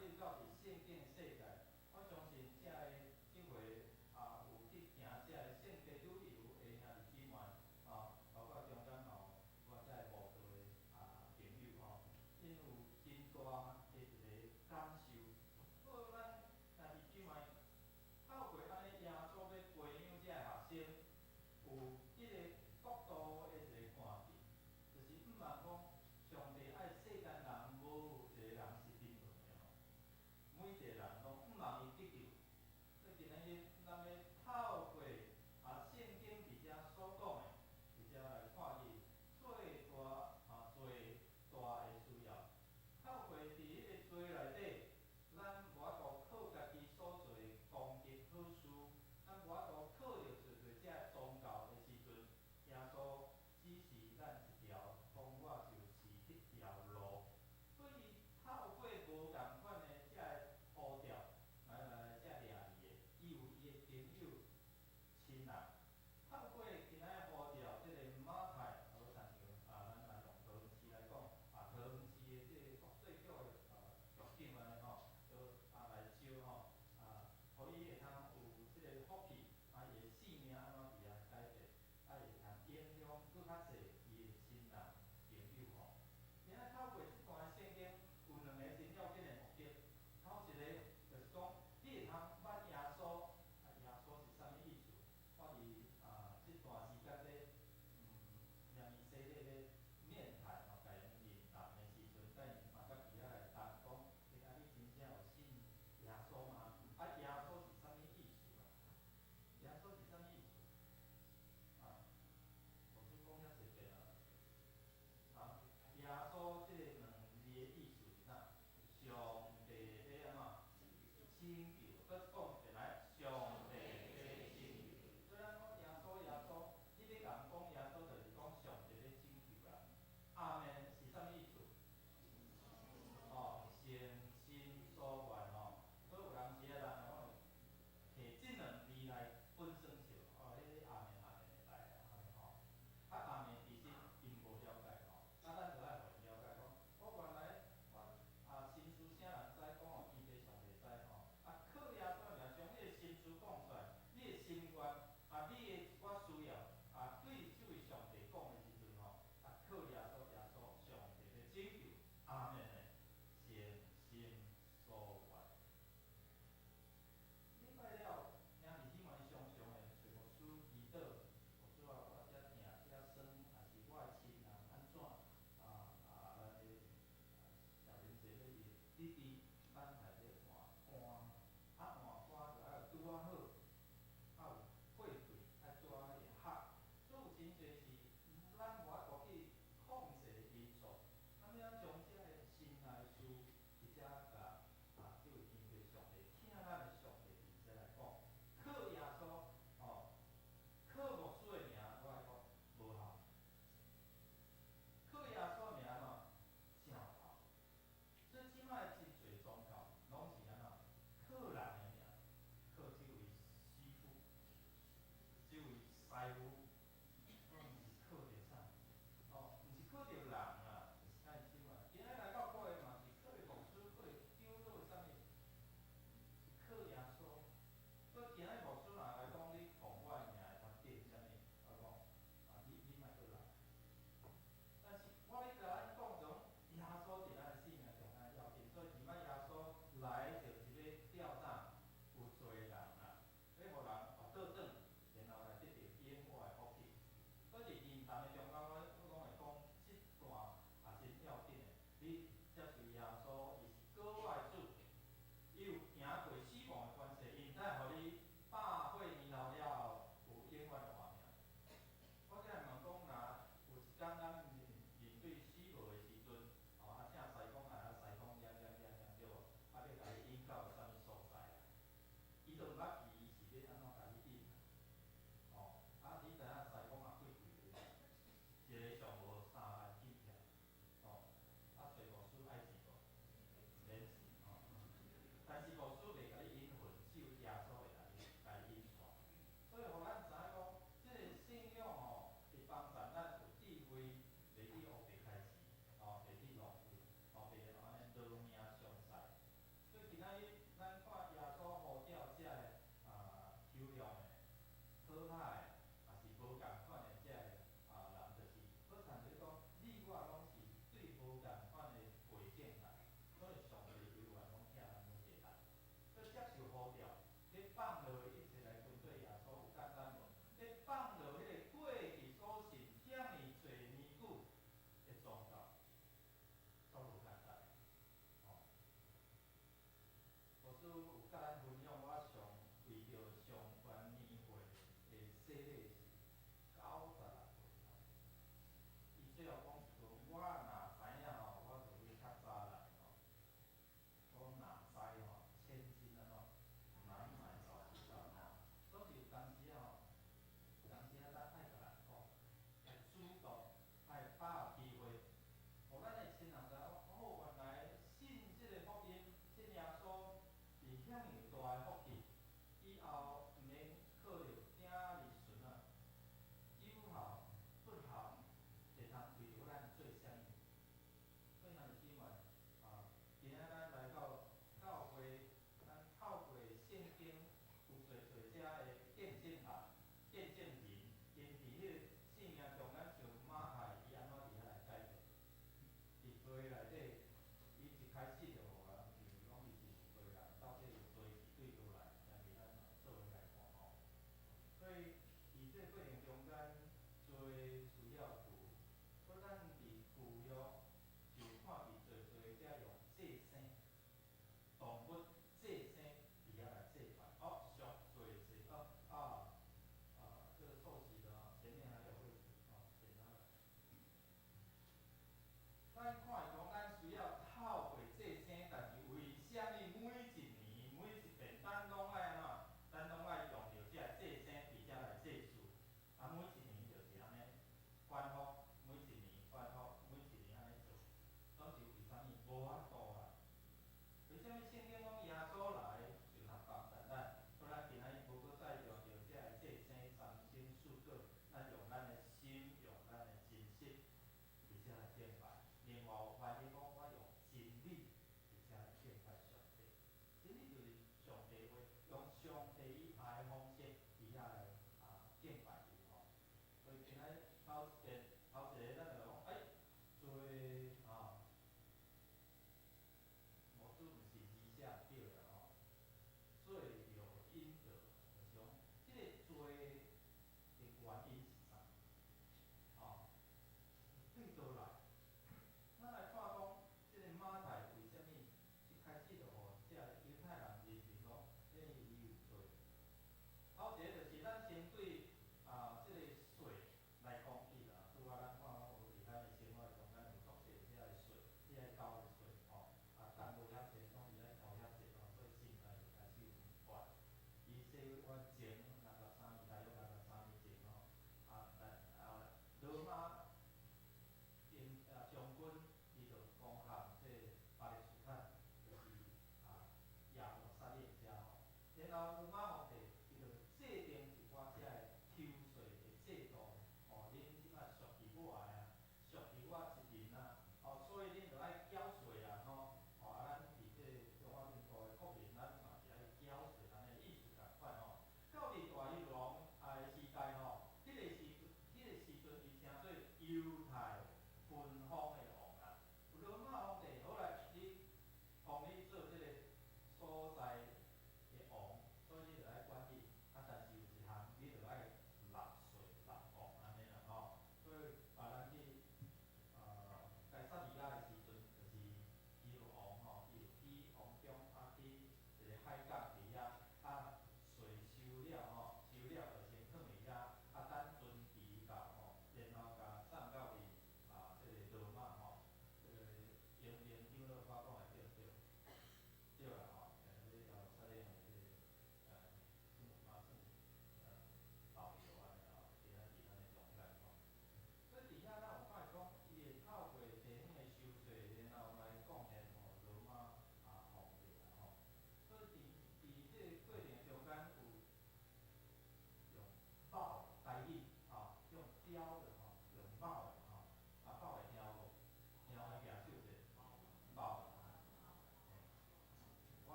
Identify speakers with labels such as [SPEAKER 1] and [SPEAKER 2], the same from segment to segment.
[SPEAKER 1] 入到佇聖經的世界，我相信遮个這回啊有去行遮个聖地旅遊的兄弟姊妹，啊，包括中間嘛有我遮个慕道的啊朋友吼，𪜶有真大的一个感受。好，咱兄弟姊妹透過按呢，耶穌欲培養遮个學生，有彼個國度的一個看見，就是毋茫講上帝愛世間人無有一個人是貧窮的吼。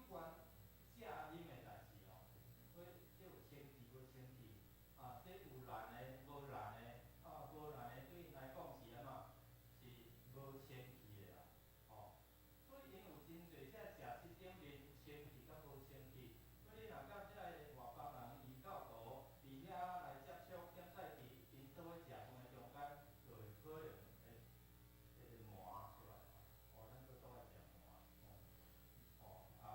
[SPEAKER 1] 關食啉的代誌吼，所以這有清氣無清氣，啊，這有難的無難的，啊，無難的對𪜶來講是按怎？是無清氣的啦，吼。所以𪜶有真濟這食質頂面清氣佮無清氣，所以你若佮這个外邦人異教徒佇遐來接觸，點使佇𪜶做伙食飯的中間，就會可能會彼個痲出來，哦，咱閣足愛食痲，吼，哦啊，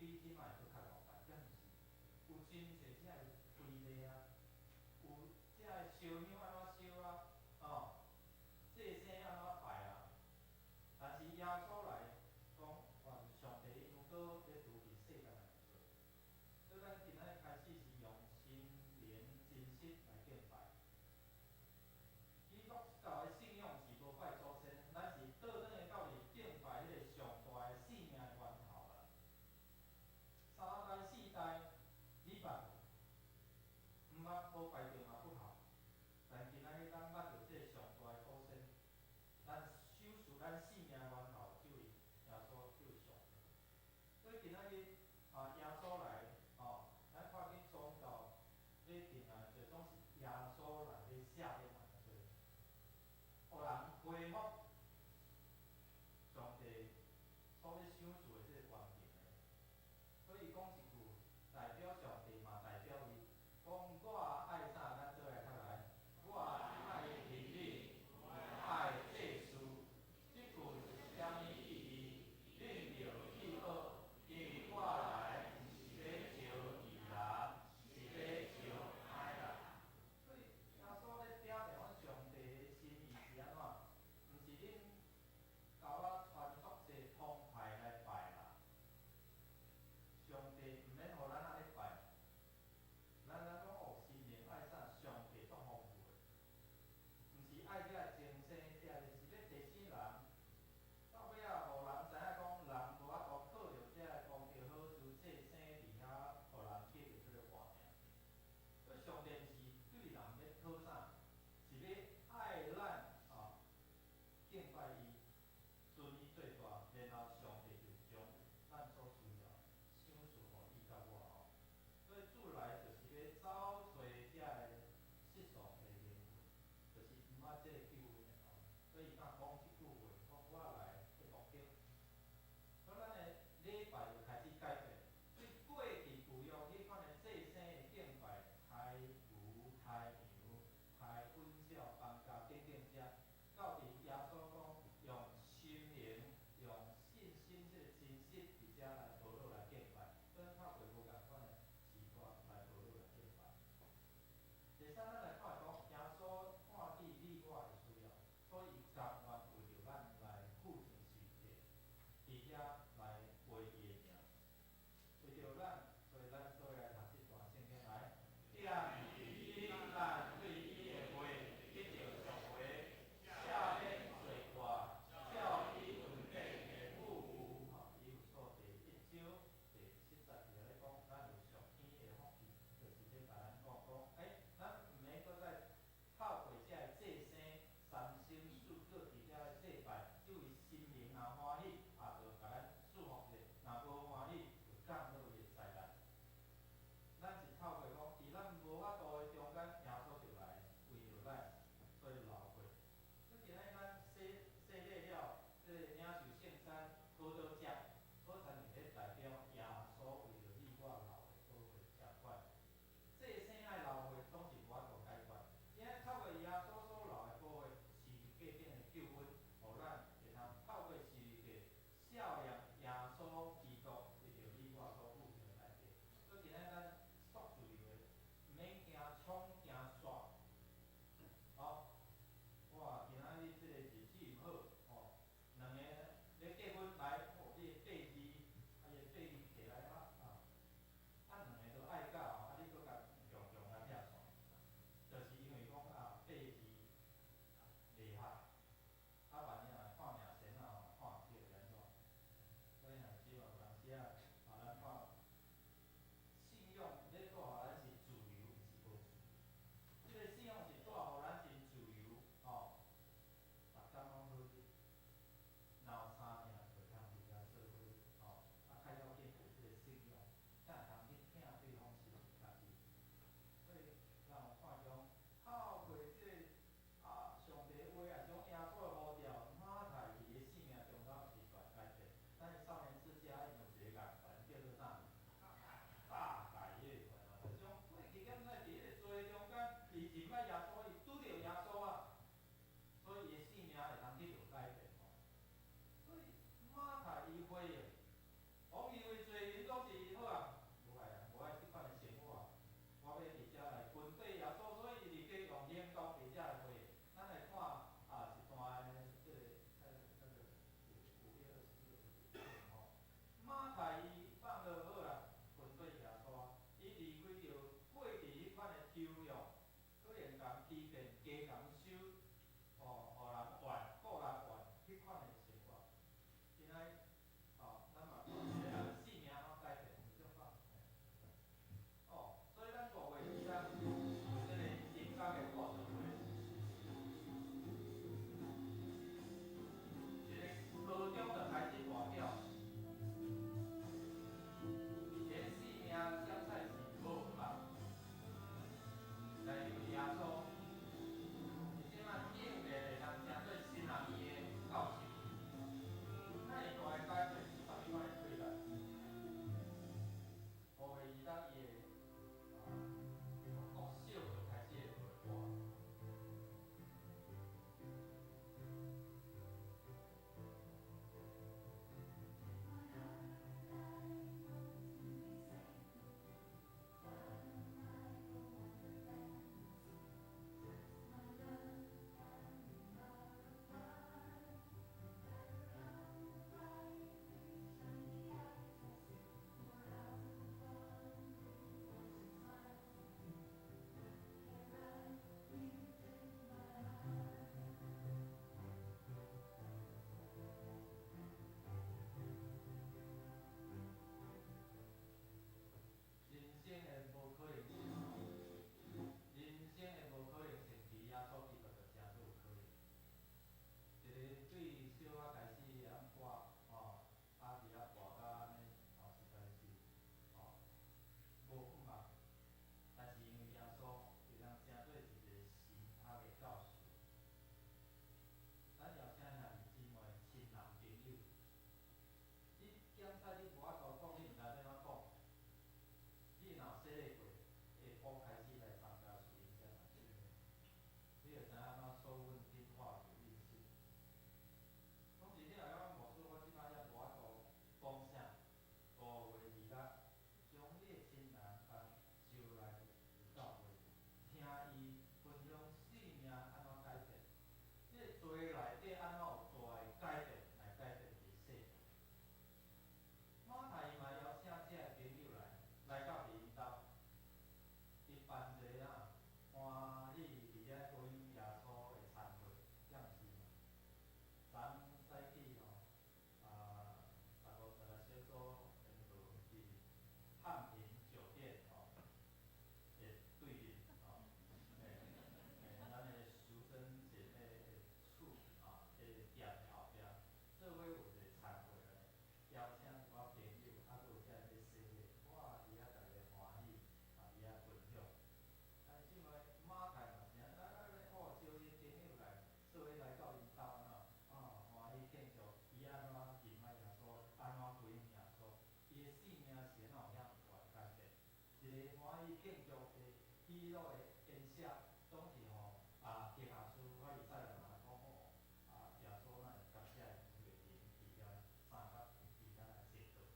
[SPEAKER 1] 比這擺閣較鰲拜，敢毋是？有真濟這个規例啊，有這个燒香按怎燒啊，哦，祭牲按怎拜啊。但是耶穌來講，哇，上帝因閣咧除去世間的罪，所以咱今仔日開始是用心靈真實來敬拜。基督教的信仰是無拜祖先，咱是倒轉來到佇敬拜彼個上大的生命的源頭啦。三代四代你捌無？毋捌無拜著嘛不好。但今仔日咱捌著這個上大的祖先，咱首事咱生命的源頭就是耶穌，就是上帝。所以今仔日啊，耶穌來吼，咱看見宗教咧定啊，就總是耶穌來咧赦免人的罪，予人恢復上帝所欲賞賜的這個權柄的。所以伊講一句，代表上帝嘛，代表伊，講我愛啥，咱做來較來，我愛行禮，愛祭司，這句是啥物意義？恁著去學，因為我來毋是欲召義人，是欲召歹人。所以耶穌咧表達講上帝的心意是按怎？毋是慶祝的喜樂的筵席，總是吼啊，經學師法利賽人來講吼，啊，耶穌哪會佮這个罪人佇遐相佮佇遐來坐桌？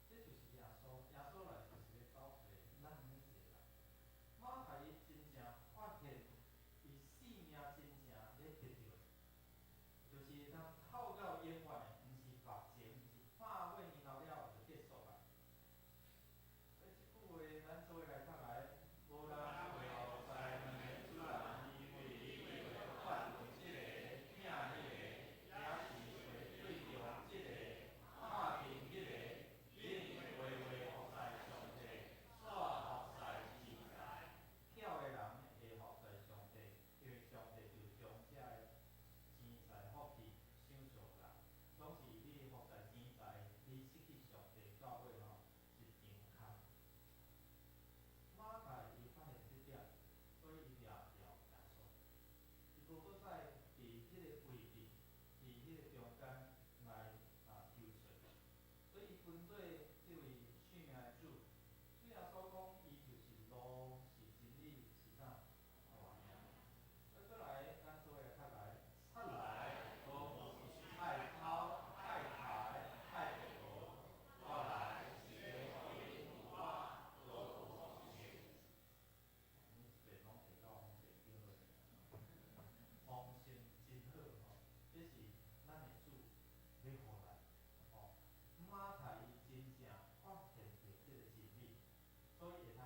[SPEAKER 1] 這就是耶穌，耶穌來就是欲走揣咱每一个人。馬太伊真正發現，伊生命真正咧得著的，就是會當透到永遠的，毋是目前，毋是100幾年後了後就結束啊。所以這句話，咱做伙來讀來，無人會服侍兩个主人，因為伊會厭惡這个，疼彼个，抑是會對著這个，拍輕彼个。恁袂會服侍上帝，煞服侍錢財。巧的人會服侍上帝，因為上帝就將這个錢財福氣賞賜予人。總是你服侍錢財，你失去上帝到尾吼一場空。馬太伊發現這點，所以伊掠牢耶穌。伊無閣再佇彼个位置，佇彼個中間來啊求說，所以伊跟綴這位生命的主。主耶穌講，伊就是路，是真理，是啥？活命。所以閣來，咱做伙來讀來，出來，我毋是愛偷、愛刣、愛掠無，我來是欲予𪜶有飽，閣有豐盛。每一遍攏提到豐盛叫落，豐盛真好吼，這是咱的主欲予咱吼。馬太伊真正發現著這个真理，所以會通